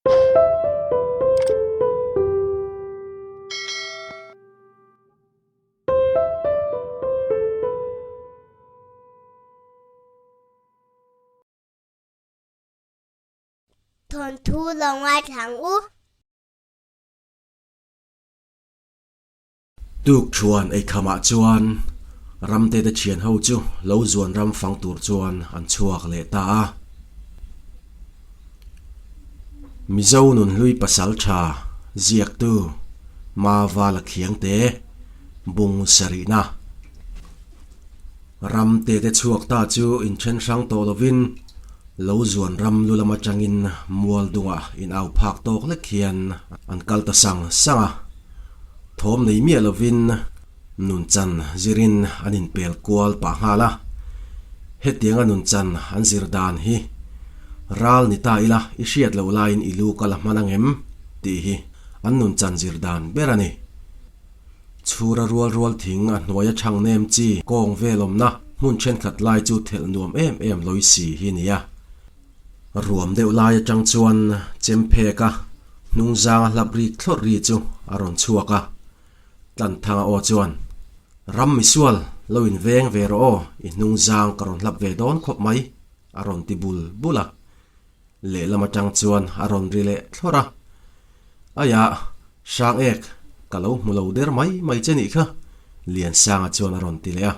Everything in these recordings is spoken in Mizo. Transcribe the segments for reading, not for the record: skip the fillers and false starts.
Thawnthu lo ngaithla ang u. Tuk thuan eikhamah chuan Ramte te thian ho chu lo zuan ram fang tur chuan an chhuak leh ta a. Mizo nunhlui pasal tha ziaktu Mavala Khiangte bung sarihna. Ramte te chhuak ta chu inthen hrang tawh lovin lo zuan ram lu lam atangin mual dungah in au phak tawk lek hian an kal ta sang sang a. Thawm nei miah lovin nunchan zirin an inpel kual pah nghal a. Hetianga nunchan an zir dan hi ral ni ta ila i hriat loh laiin i lu kal a hman angem tih hi an nunchan zir dan ber a ni. Chhura rual rual thing a hnuaia chhang nem chi kawng vel awmna hmun thenkhat lai chu thelh nuam em em lawi si hi nia. Ruam deuh lai atang chuan chem phek a, hnung zanga hlap ri thlawrh ri chu a rawn chhuak a. Tlanthanga aw chuan, Ram misual, lo in veng ve rawh aw, i hnung zang ka rawn hlap ve dawn khawp mai, a rawn ti bul bul a. Lehlam atang chuan a rawn ri leh thlawrh a. Aiah, hrang ek, ka lo hmu lo der mai mai che nih kha, Liansanga chuan a rawn ti leh a.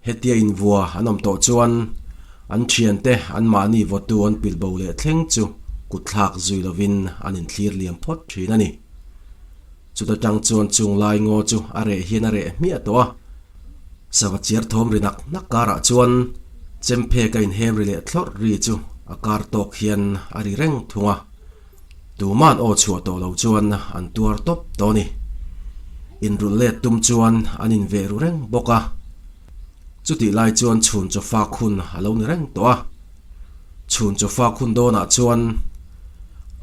Hetia invua an awm tawh chuan an thiante anmahni vawtu an pilh bo leh thleng chu kutthlak zui lovin an inthlir liam phawt thin a ni. Chuta tang chuan chung lai ngaw chu a reh hian a reh hmiah tawh a. Sava chiar thawm ri nak nak karah chuan chemphek a inhem ri leh thlawrh ri chu a kar tawk hian a ri reng thung a. Tuma'n aw chhuah tawh lo chuan an tuar tawp tawh a ni. Inrulh let tum chuan an inveh ru reng bawk a. Chutih lai chuan chhun chawfak hun a lo ni reng tawh a. Chhun chawfak hun dawnah chuan,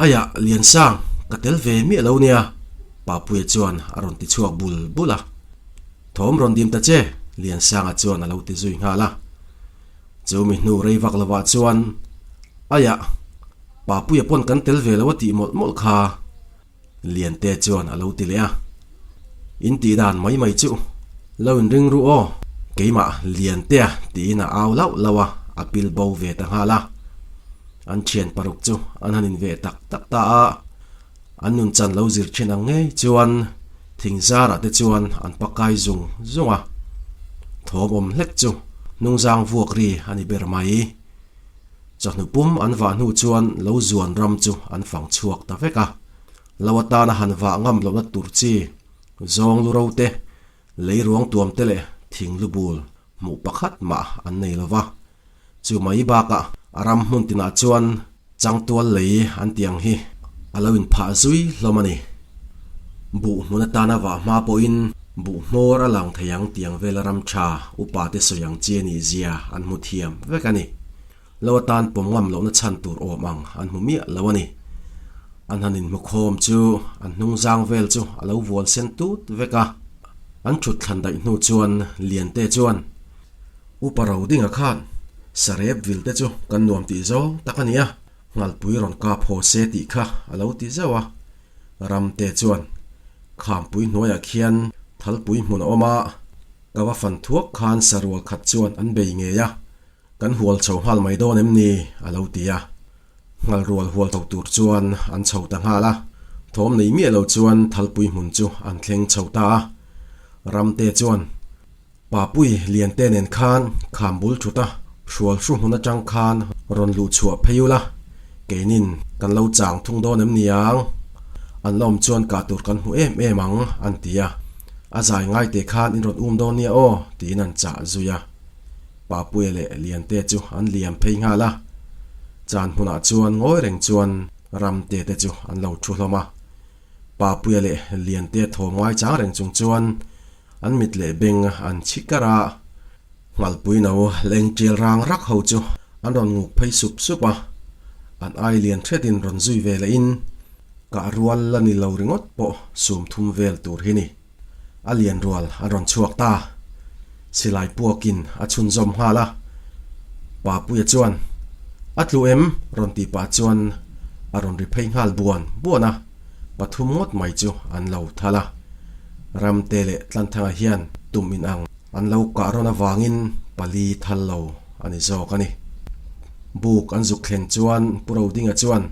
Aiah, Liansang, ka tel ve miah lo nia, Papuia chuan a rawn ti chhuak bul bul a. Thawm rawn dim ta che, Liansanga chuan a lo ti zui nghal a. Chu mi hnu rei vak lovah chuan, Aiah, Papuia pawn kan tel ve lo a tih mawlh mawlh kha, Liante chuan a lo ti leh a. In tih dan mai mai chu lo in ring ru aw, keimah Liantea tiin a au lauh lauh a, a pil bo ve ta nghal a. An thian paruk chu an han in veh tak tak ta a, an nun chan lo zir thin ang ngei chuan thing zarah te chuan an pakai zung zung a. Thawm awm hlek chu hnungzang vuak ri a ni ber mai. Chawhnu pum an vah hnu chuan lo zuan ram chu an fang chhuak ta vek a. Lo atana han vah ngam lohna tur chi zawng lu ro te, lei ruang tuam te leh thing lu bul hmuh pakhat mah an nei lo va. Chu mai bakah a ram hmun tinah chuan changtual lei an tih ang hi a lo inphah zui hlawm a ni. Buh hmun atana vah hma pawhin buh hmawr a lang thei ang tih ang vela ram tha upa te sawi ang chi a nih zia an hmu thiam vek a ni. Lo atan pawm ngam lohna chhan tur awm ang an hmu miah lo a ni. An han inhmu khawm chu an hnung zang vel chu a lo vual sen tut vek a. An thut thlan daih hnu chuan Liante chuan, Upa Rodinga khan sarep vil te chu kan nuam tih zawng tak a nia. Nghalpui rawn kap haw se tih kha a lo ti zauh a, Ramte chuan Khampui hnuaiah khian Thalpui hmun a awm a, ka va fan thuak khan sarual khat chuan an bei ngei a, kan hual chho nghal mai dawn em ni? a lo ti a. Nghalrual hual chho tur chuan an chho ta nghal a, thawm nei miah lo chuan Thalpui hmun chu an thleng chho ta a. Ramte chuan Papui Liante nen khan kham bul thut a, hrual hru hmun atang khan rawn luh chhuah phei ula, keinin kan lo chang thung dawn em niang? An la awm chuan kah tur kan hmu em em ang, an ti a. A zai ngai te khan in rawn um dawn nia aw, tiin an chah zui a. Papuia leh Liante chu an liam phei nghal a. Chan hmunah chuan ngawi reng chuan Ramte te chu an lo thu hlawm a. Papuia leh Liante thawm ngai chang reng chung chuan An mit leh beng an chhi kar a, Nghalpui no leng tial rang rak ho chu an rawn nguk phei sup sup a, an ai lian hretin rawn zui ve leh in kah rual la ni lo ringawt pawh sum thum vel tur hi ni. A lian rual an rawn chhuak ta. Silai puakin a chhunzawm nghal a, Papuia chuan, A tlu em? rawn tih pah chuan A rawn ri phei nghal buan buan a, pathum ngawt mai chu an lo thal a. Ramte leh Tlanthanga hian tum inang an lo kah rawn avangin pali thal lo a ni zawk a ni. Buk an zuk thlen chuan Pu Rodinga chuan,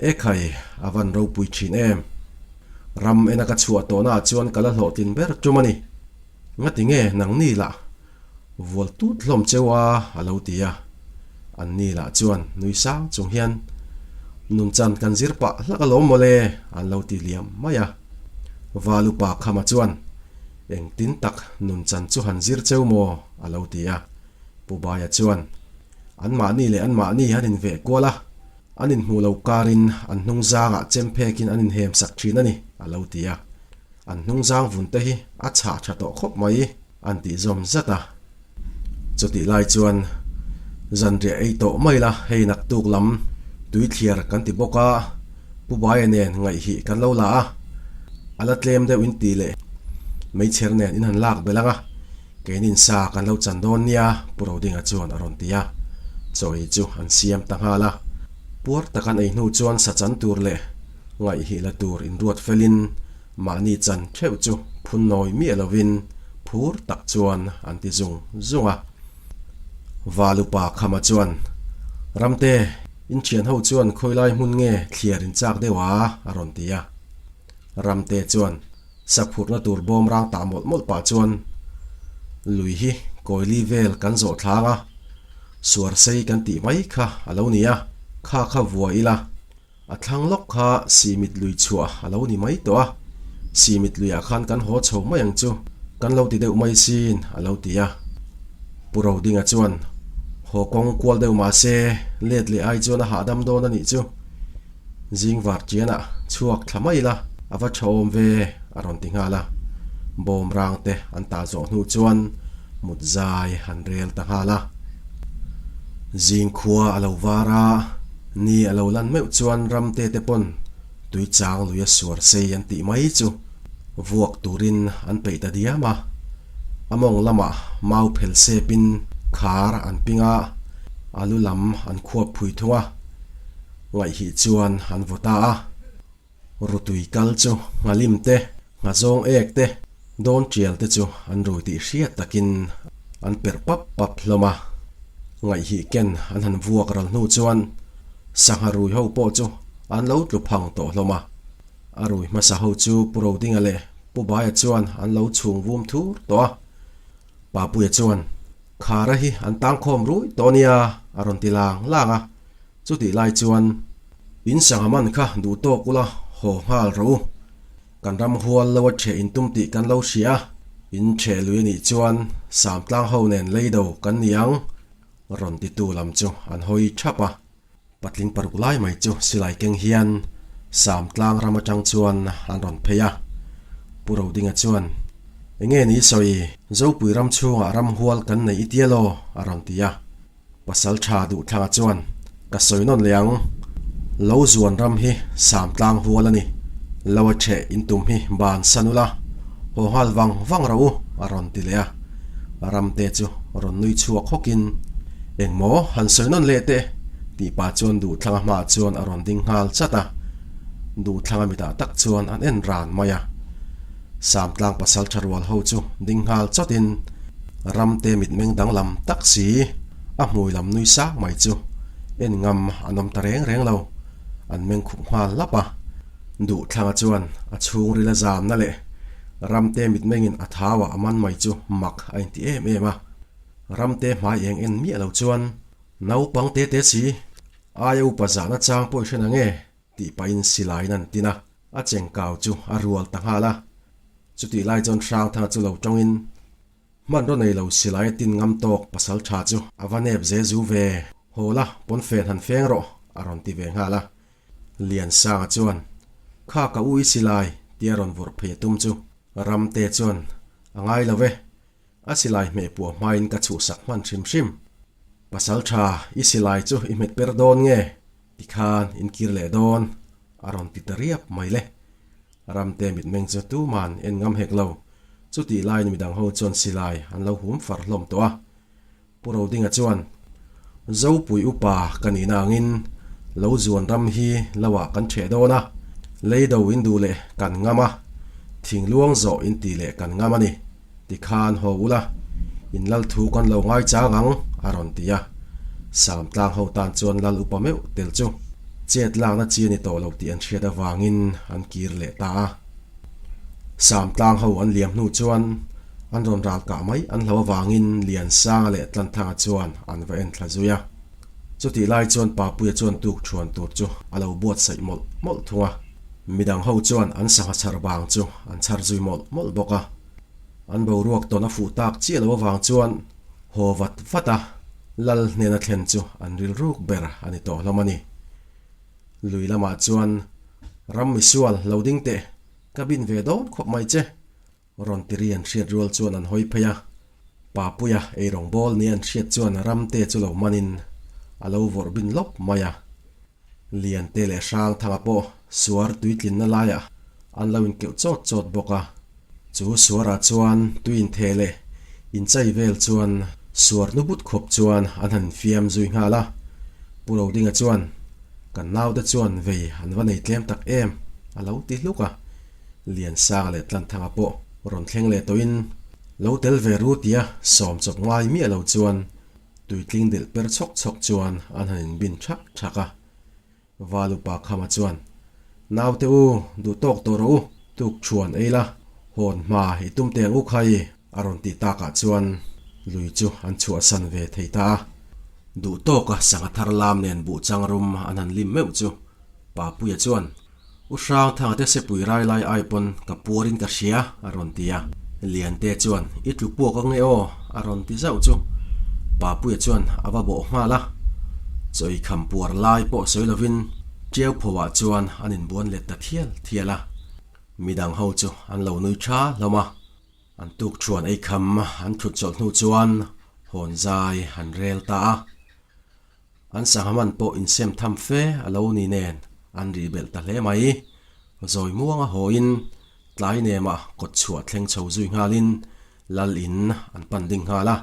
Ekhai, a van ropui thin em? Ram ena ka chhuah tawhnaah chuan ka la hlawhtlin ber tum a ni. Ngati nge nangni lah vual tut hlawm cheu a? a lo ti a. Anni lah chuan nui sang chung hian, Nunchan kan zir pah hlak alawm mawle an lo ti liam mai a. Val upa Khama chuan, Engtin tak nunchan chu han zir cheu maw? a lo ti a. Pu Baia chuan, Anmahni leh anmahni an inveh kual a, an inhmuh lo karin an hnung zangah chem phekin an inhem sak thin a ni, a lo ti a. An hnung zang vun te hi a chhah tha tawh khawp mai, an tih zawm zat a. Chutih lai chuan zanriah ei tawh mai la, hei naktuk lam tui thliar kan ti bawk a, Pu Baia nen ngaihhih kan lo la a, a la tlem deuh in tih leh meichher nen in han lak belh ang a, keinin sa kan lo chan dawn nia, Pu Rodinga chuan a rawn ti a. Chaw ei chu an siam ta nghal a, puar tak an ei hnu chuan sa chan tur leh Ngaihhih la tur inruat felin mahni chan theuh chu phun nawi miah lovin phur tak chuan an ti zung zung a. Valupa Khama chuan, Ramte, in thian ho chuan khawilai hmun nge thliar in chak deuh a? a rawn ti a. Ramte chuan saphurhna tur bawm rang tah mawlh mawlh pah chuan, Lui hi kawili vel kan zawh thlang a, suar sei kan tih mai kha a lo ni a, kha kha vua ila, A thlang lawk kha Sihmit lui chhuah a lo ni mai tawh a, Sihmit luiah khan kan haw chho mai ang chu, kan lo ti deuh mai sin, a lo ti a. Pu Rodinga chuan, Haw kawng kual deuh mah se, let leh ai chuan a hahdam dawn a nih chu. Zing var chianah chhuak thla mai la, a va tha awm ve, a rawn ti nghal a. Bawm rang te an tah zawh hnu chuan mut zai an rel ta nghal a. Zing khua a lo var a. Ni a lo lan meuh chuan ramte te pawn tui chang lui a suar sei an tih mai chu vuak turin an peih ta diam a. A mawng lamah mau phel sepin khar an ping a, a lu lam an khuap phui thung a, ngaihhih chuan an vaw ta a. Rutui kal chu nghalim te, nghazawng ek te, dawn tial te chu an rui tih hriat takin an perh pap pap hlawm a. Ngaihhih ken an han vuak ral hnu chuan sangha rui ho pawh chu an lo tlu phang tawh hlawm a. A rui hmasa ho chu Pu Rodinga leh Pu Baia chuan an lo chhung vum thur tawh a. Papuia chuan, Khara hi an tangkhawm rui tawh nia a rawn ti lang lang a. Chutih lai chuan in sangha man kha duh tawk ula haw nghal rawh u. Kan ram hual lo a ṭheh in tum tih kan lo hria a, in ṭheh lui a nih chuan Samtlang ho nen leido kan ni ang, rawn titu lam chu an hawi ṭhap a. Patling paruk lai mai chu silai keng hian Samtlang ram aṭang chuan an rawn phei a. Pu Rodinga chuan, Enge ni sawi, Zopui ram chhungah ram hual kan nei i tia law? a rawn ti a. Pasal tha duh thlangah chuan ka sawi nawn leh ang. Lo zuan ram hi Samtlang hual a ni. Lo a ṭheh in tum hi ban san ula, haw nghal vang vang rawh u, a rawn ti leh a. Ramte chu rawn nui chhuak hawkin, Engmaw, han sawi nawn leh teh, tih pah chuan Duhthlanga hmaah chuan a rawn ding nghal chat a. Duhthlanga mitah tak chuan an en ran mai a. Samtlang pasal tha rual ho chu ding nghal chawtin, Ramte mitmeng danglam tak si, a hmui lam nui sang mai chu en ngam an awm ta reng reng lo, an meng khup nghal lap a. Duhthlanga chuan a chhungril a zamna leh Ramte mitmengin a thau ah a man mai chu mak a inti em em a. Ramte hmai eng en miah lo chuan, Naupang te te si, aia upa zahna chang pawh i hre nange? tih pahin silaiin an tin a, a chengkau chu a rual ta nghal a. Chutih lai chuan Hrangthanga chu lo tawngin, Hmanraw nei lo silai a tin ngam tawk pasal tha chu a va nep ze zu ve, haw la, pawnfen han feng rawh, a rawn ti ve nghal a. Liansanga chuan, Kha ka ui silai, tia rawn vawrh phei a tum chu Ramte chuan, A ngai lo ve, a silai hmeh puah hmain ka chhuhsak hman hrim hrim. Pasal tha, i silai chu i hmet per dawn nge? Tikhan in kir leh dawn, a rawn ti ta riap mai le. Ramte mitmeng chu tuman en ngam hek lo. Chutih laiin midang ho chuan silai an lo hum far hlawm tawh a. Pu Rodinga chuan, Zopui upa ka nihna angin Lo zuan ram hi lo ah kan ṭheh dawn a, leido in duh leh kan ngam a, thingluang zawh in tih leh kan ngam a ni. Tikhan haw ula, in lal thu kan lo ngai chang ang, a rawn ti a. Samtlang ho tan chuan lal upa meuh tel chu chet lakna chi a ni tawh lo tih an hriat avangin an kir leh ta a. Samtlang ho an liam hnu chuan an rawn ral kah mai an hlo avangin Liansanga leh Tlanthanga chuan an va en thla zui a. Chutih lai chuan Papuia chuan tuk thuan tur chu a lo buatsaih mawlh mawlh thung a. Midang ho chuan an sangha chhar vang chu an chhar zui mawlh mawlh bawk a. An boruak tawn a fuh tak chiah lo avang chuan haw vat vat a, lal hnena thlen chu an rilruk ber a ni tawh hlawm a ni. Lui lamah chuan ram misual lo ding teh, ka bin ve dawn khawp mai che, Rawn ti ri an hriat rual chuan an hawi phei a, Papuia eirawng bawl ni an hriat chuan Ramte chu lo manin a lo vawrh bin lawp mai a. Liante leh Hrangthanga pawh suar tuitlinna laiah an lo inkeuh chawt chawt bawk a. Chu suarah chuan tui intheh leh inchai vel chuan suar nu but khawp chuan an han infiam zui nghal a. Pu Rodinga chuan, Kan naute chuan vei an va nei tlem tak em? a lo ti hluk a. Liansanga leh Tlanthanga pawh rawn thleng leh tawhin lo tel ve ru tia sawm chawp ngai miah lo chuan tuitling delh per chhawk chhawk chuan an han inbin thak thak a. Valupa Khama chuan, Naute u, duh tawk tawh rawh u, tuk thuan ei la, hawn hma i tum teng u khai a rawn tih takah chuan lui chu an chhuahsan ve thei ta a. Duh tawka sangha thar lam nen buh chang rum an han lim meuh chu Papuia chuan, U Hrangthanga te sepui rai lai ai pawn ka puar in ka hria, a rawn ti a. Liante chuan, I tlu puak ange aw, a rawn ti zauh chu. Papuia chuan a va bawh nghal a. Chawi kham puar lai pawh sawi lovin Tiau pho ah chuan an inbuan let ta thial thial a. Midang ho chu an lo nui tha hlawm a. An tuk thuan ei kham an thut chawlh hnu chuan hawn zai an rel ta a. An sangha man pawh insem tham fe a lo ni nen an rih belh ta hle mai. Zawi muanga hawiin tlai nemah kawt chhuah thleng chho zui nghalin lal in an pan ding nghal a.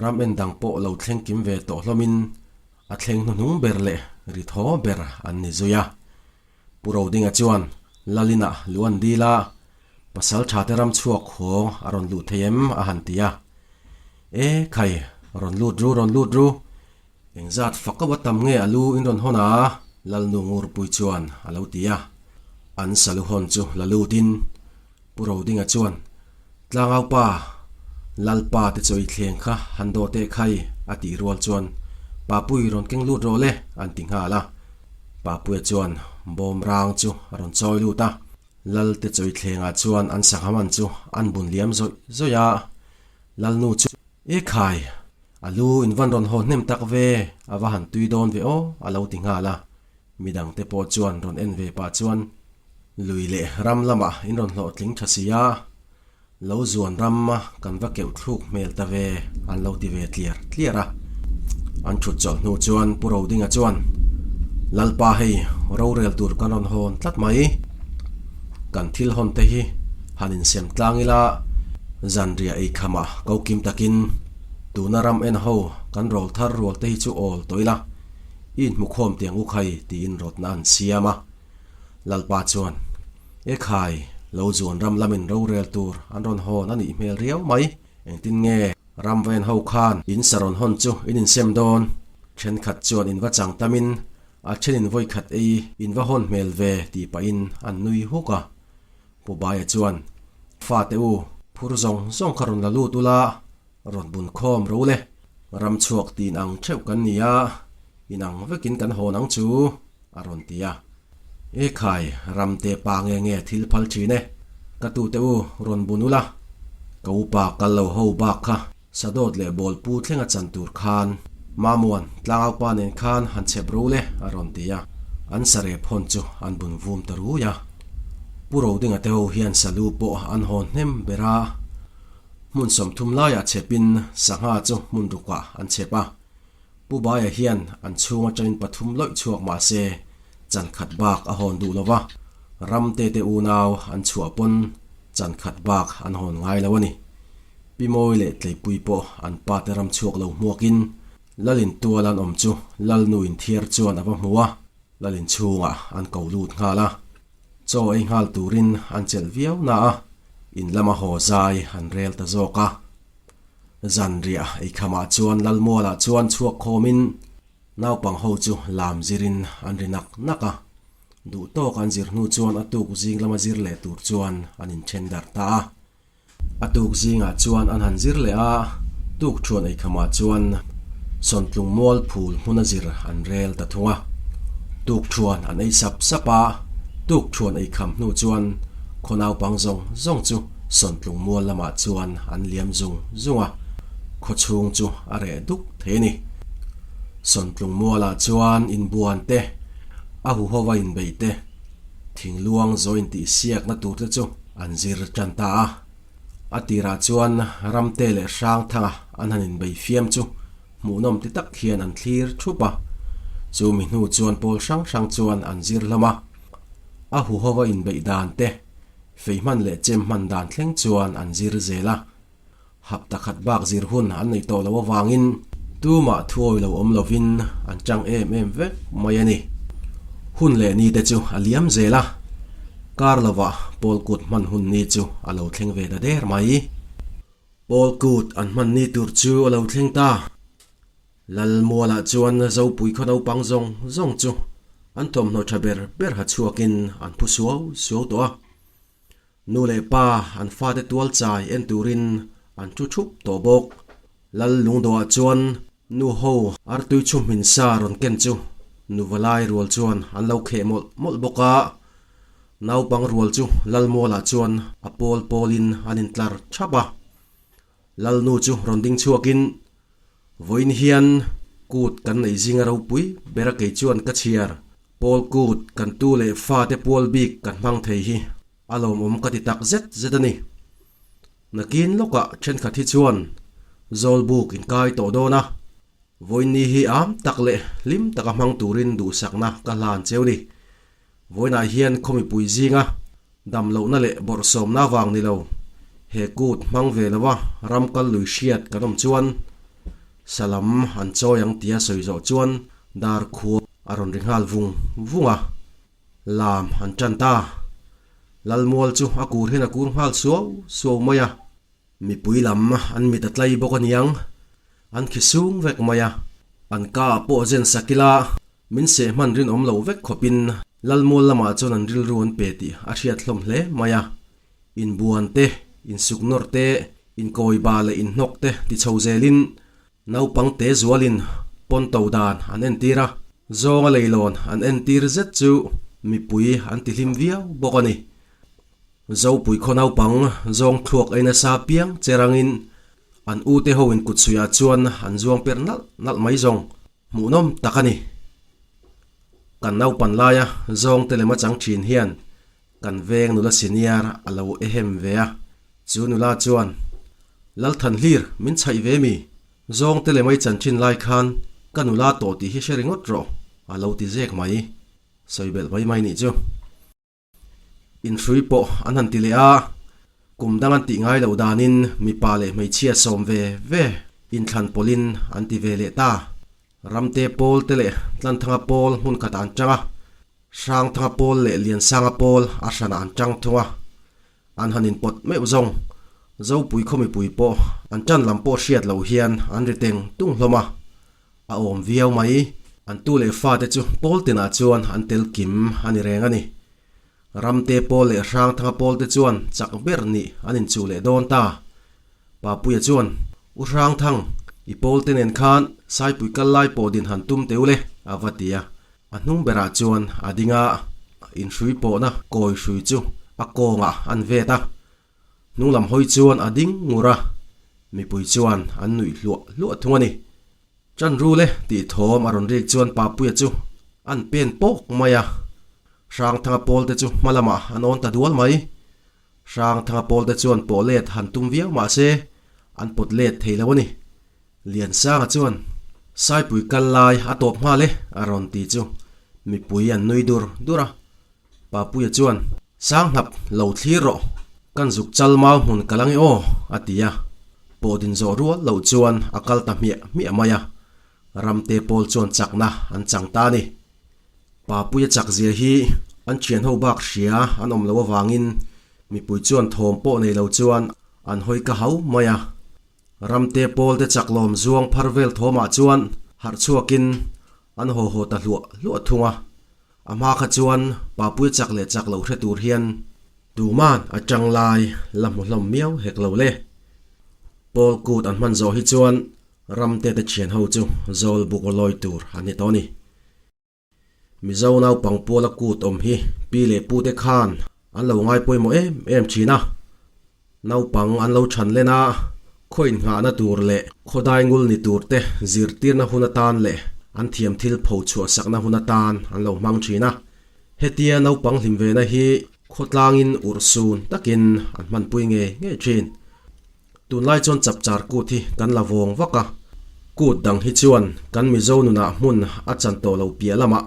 Ram en dang pawh lo thleng kim ve tawh hlawmin a thleng hnuhnung ber leh ri thaw ber an ni zui a. Pu Rodinga chuan lal inah lu an dil a, pasal tha te ram chhuak hawng a rawn luh thei em a han ti a. E khai, rawn lut ru, rawn lut ru. Engzat fak a tam nge a lu in rawn hawn a? Lalnu Ngurpui chuan a lo ti a. An salu hawn chu la lutin Pu Rodinga chuan, Tlangaupa, Lalpa te chawi thleng kha han dawh teh khai a tih rual chuan Papui rawn keng lut rawh le an ti nghal a. Papuia chuan bawm rang chu a rawn chawi lut a. Lal te chawi thlengah chuan an sangha man chu an bun liam zawih zawih a. Lalnu chu, E khai, a lu in van rawn haw hnem tak ve, a va han tui dawn ve aw a lo ti nghal a. Midangte pawh chuan rawn en ve pah chuan lui leh ram lamah in rawn hlawhtling tha si a, lo zuan ram a kan va keuh thluk hmel ta ve an lo ti ve tliar tliar a. An thut chawlh hnu chuan Pu Rodinga chuan, Lalpa hei rorel tur kan rawn hawn tlat mai, kan thil hawn te hi han insem tlang ila zanriah eikhamah ko kim takin tuna ram en ho kan rawl thar rual te hi chu awl tawh ila, I inhmukhawm tiang u khai tiin rawtna an siam a. Lalpa chuan, E khai, lo zuan ram lamin rorel tur an rawn hawn a nih hmel riau mai. Engtin nge ram ven ho khan in sa rawn hawn chu in insem dawn? Thenkhat chuan in va chang tamin a then in vawikhat ei in va hawn hmel ve tih pahin an nui huk a. Pu Baia chuan, Fate u, phur zawng zawng kha rawn la lut ula, Rawn bun khawm ro le. Ram chhuak tin ang theuh kan ni a, inang vekin kan hawn ang chu, a rawn ti a. E khai, ram te pa nge nge thil phal thin e, ka tute u rawn bun ula, ka upa kal lo ho bak kha sadawt leh bawlpu thlenga chan tur khan Mamuan tlangaupa nen khan han chhep ro le, a rawn ti a. An sarep hawn chu an bun vum ta rui a. Pu Rodinga te ho hian salu pawh an hawn hnem ber a. Hmun 30 laiah chhepin sangha chu hmun rukah an chhep a. Pu Baia hian an chhung atangin pathum lawih chhuak mah se chan khat bak a hawn duh lo va, ram te te unau an chhuah pawn chan khat bak an hawn ngai lo a ni. Pi Mawi leh Tleipui pawh an pa te ram chhuak lo hmuakin Lalin tual an awm chu Lalnu inthiar chuan a va hmu a. Lalin chhungah an ko lut nghal a, chaw ei nghal turin an chelh viau na a, in lama haw zai an rel ta zawk a. Zanriah eikhamah chuan Lalmualah chuan chhuak khawmin naupang ho chu lam zirin an ri nak nak a, duh tawk an zir hnu chuan a tuk zing lama zir leh tur chuan an inthen darh ta a. A tuk zingah chuan an han zir leh a, tuk thuan eikhamah chuan Sawntlung mual phul hmuna zir an rel ta thung a. Tuk thuan an ei sap sap a, tuk thuan eikham hnu chuan khaw naupang zawng zawng chu Sawntlung mual lamah chuan an liam zung zung a, khaw chhung chu a reh duk thei a ni. Sawntlung mualah chuan inbuan te, a huhova inbeih te, thingluang zaw intihsiakna tur te chu an zir tan ta a. A tirah chuan Ramte leh Hrangthanga an han inbei fiam chu hmuhnawm ti tak hian an thlir thup a. Chu mi hnu chuan pawl hrang hrang chuan an zir hlawm a. A huhova inbeih dan te, fei hman leh chem hman dan thleng chuan an zir zel a. Hapta khat bak zir hun an nei tawh lo avangin tumah thuawi lo awm lovin an chang em em vek mai a ni. Hun leh ni te chu a liam zel a, kar lovah Pawl kut hman hun ni chu a lo thleng ve ta der mai. Pawl kut an hman ni tur chu a lo thleng ta. Lalmualah chuan Zopui khaw naupang zawng zawng chu an thawmhnaw tha ber ber ha chhuakin an phu suau suau tawh a. Nu leh pa an fate tual chai en turin an thu thup tawh bawk. Lal lungdawhah chuan nu ho artui chhum hmin sa rawn ken chu nu valai rual chuan an lo kheh mawlh mawlh bawk a. Naupang rual chu Lalmualah chuan a pawl pawlin an intlar thap a. Lalnu chu rawn ding chhuakin, Vawiin hian kut kan nei zinga ropui bera kei chuan ka chhiar. Pawl kut kan tu leh fate pual bik kan hmang thei hi a lawmawm ka ti tak zet zet a ni. Nakin lawkah thenkhat hi chuan Zawlbuk inkai tawh dawn a, vawiin ni hi am tak leh hlim taka hmang turin duhsakna ka hlan cheu ni. Vawiinah hian khaw mipui zinga dam lohna leh bawrhsawmna vang ni lo, he kut hmang ve lova ram kal lui hriat kan awm chuan Salam an chawi ang tia sawi zawh chuan dar khua a rawn ri nghal vung vung a, lam an tan ta. Lalmual chu a kur hian a kur nghal suau suau mai a. Mipui lam an mit a tlai bawk aniang, an khi sung vek mai a. An ka ah pawh zen sak ila, min seh hman rinawm lo vek khawpin Lalmual lamah chuan an rilru an pe tih a hriat hlawm hle mai a. Inbuan te, insuknawr te, inkawiba leh inhnawk te ti chho zelin naupang te zualin pawn to dan an entir a, zawnga leilawn an entir zet chu mipui an ti hlim viau bawk a ni. Zopui khaw naupang zawng thluak ei nasa piang che rangin an ute ho in kutsuiah chuan an zuang per nalh nalh mai zawng hmuhnawm tak a ni. Kan naupan laia zawng te lema chang thin hian kan veng nula senior a lo ehem ve a, chu nula chuan Lalthanhlir min chhaih ve mi? Zawng te lemai chan thin lai khan ka nula tawh tih hi hre ringawt rawh a lo ti zek mai. Sawi belh mai mai nih chu. Inhrui pawh an han ti leh a, kum dang an tih ngai loh danin mipa leh hmeichhia sawm ve ve inthlan pawlhin an ti ve leh ta. Ramte pawl te leh Tlanthanga pawl hmun khatah an chang a, Hrangthanga pawl leh Liansanga pawl a hranah an chang thung a, an han inpawt meuh zawng. Zopui khaw mipui pawh an tan lam pawh hriat loh hian an ri teng tung hlawm a, A awm viau mai. An tu leh fate chu pawl tinah chuan an tel kim a ni reng a ni. Ramte pawl leh Hrangthanga pawl te chuan chak ber nih an inchuh leh dawn ta. Papuia chuan, U Hrangthang, i pawl te nen khan Saipui kal lai pawh din han tum teu le, a va ti a. A hnung berah chuan a ding a, inhrui pawhna kawi hrui chu a kawngah an vet a. Hnung lam hawi chuan a ding ngur a, mipui chuan an nuih hluah hluah thung a ni. Ṭan rul e tih thawm a rawn rik chuan Papuia chu an pen pawk mai a, Hrangthanga pawlte chu hma lamah an awn ta dual mai. Hrangthanga pawlte chuan pawh let han tum viau mah se an pawt let thei lo a ni. Liansanga chuan, Saipui kal lai a tawp nghal e a rawn ti chu mipui an nui dur dur a. Papuia chuan, Sanghnap, lo thlir rawh, kan zuk chal mau hmun ka lang e aw, a ti a. Pawh din zawh rual loh chuan a kal ta hmiah hmiah mai a. Ramte pawl chuan chakna an chang ta a ni. Papuia chak zia hi an thian ho bak hria an awm loh avangin mipui chuan thawm pawh nei lo chuan an hawi ka hau mai a. Ramte pawl te chak lawm zuang phar vel thawmah chuan harh chhuakin an haw haw ta hluah hluah thung a. A hma kha chuan Papuia chak leh chak loh hre tur hian tuman a tang lai la hmu hlawm miau hek lo le. Pawl kut an hman zawh hi chuan Ramte te thian ho chu zawl buk lawi tur an ni tawh a ni. Mizo naupang puala kut awm hi pi leh pu te khan an lo ngai pawimawh em em thin a. Naupang an lo chhan len a, khaw inngahna tur leh khaw daingul ni tur te zirtirna hun atan leh an thiam thil pho chhuah sakna hun atan an lo hmang thin a. Hetia naupang hlim vena hi khawtlangin urhsun takin an hmanpui ngei ngei thin. Tunlai chuan chapchar kut hi kan la vawng vak a, kut dang hi chuan kan Mizo nunah hmun a chan tawh lo piah lamah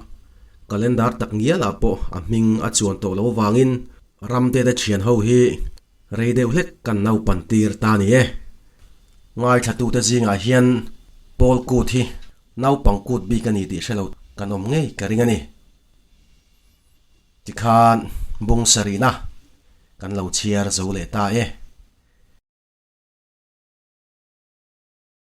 calendar tak ngialah pawh a hming a chuan tawh lo avangin ramte te thian ho hi rei deuh hlek kan naupan tir ta ni e. Ngaithlatute zingah hian Pawl kut hi naupang kut bik a ni tih hre lo kan awm ngei ka ring a ni. Tikhan bung sarihna kan lo chhiar zo leh ta e.